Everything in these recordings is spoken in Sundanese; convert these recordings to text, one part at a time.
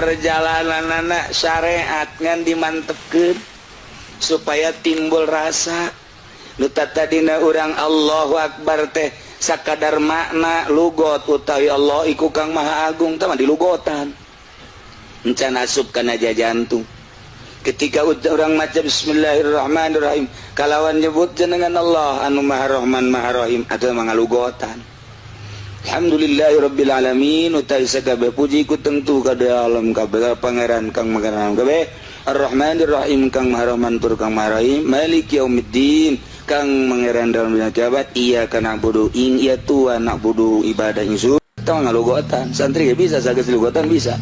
Perjalanan anak syariat ngan dimantepkeun supaya timbul rasa. Nu tadina urang Allahu Akbar teh sakadar makna lugot, utawi Allah iku kang maha agung teh mah dilugotan, encan asup kana jantung. Ketika orang maca Bismillahirrahmanirrahim kalawan nyebut jenengan Allah anu maha Rahman, maha Rahim, atau mangalugotan. Alhamdulillahirabbil alamin, utawi sakabeh puji ku tentu kada alam kabeh Pangeran kang pangeran kabeh, Ar-Rahmanir Rahim, kang Maha Rahman tur kang Maha Rahim, Malik Yaumiddin, kang pangeran dalam dunia kiamat, iyyaka na'budu, ing iya tuan na'budu, ibadah ingsun. Tong ngalugotan, santri ge bisa, sageus lugotan bisa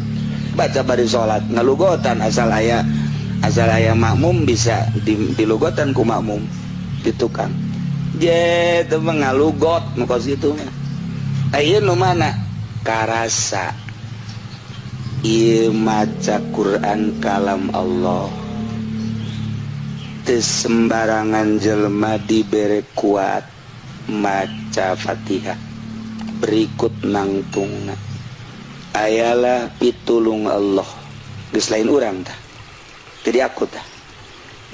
baca. Bari salat ngalugotan, asal aya makmum bisa di, dilugotan ku makmum di tukang je teu ngalugot nu kos kitu mah. Ayeuna nu mana karasa ieu maca Quran kalam Allah, teu sembarangan jelema dibere kuat maca Fatihah. Berikut nangtungna ayalah pitulung Allah, geus lain urang tah. Jadi aku tah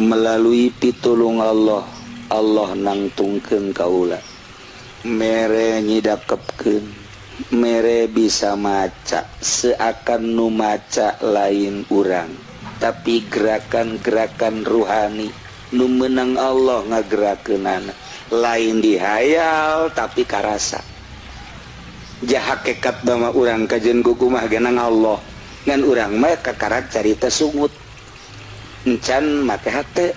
melalui pitulung Allah, Allah nangtungkeun kaula, mere nyidakepkeun, mere bisa maca seakan nu maca lain urang, tapi gerakan-gerakan ruhani nu menang Allah ngagerakeunana, lain dihayal tapi karasa. Jah hakekat mah urang kajen kukumah genang Allah, ngan urang mah kakarak carita sungut, encan make hate.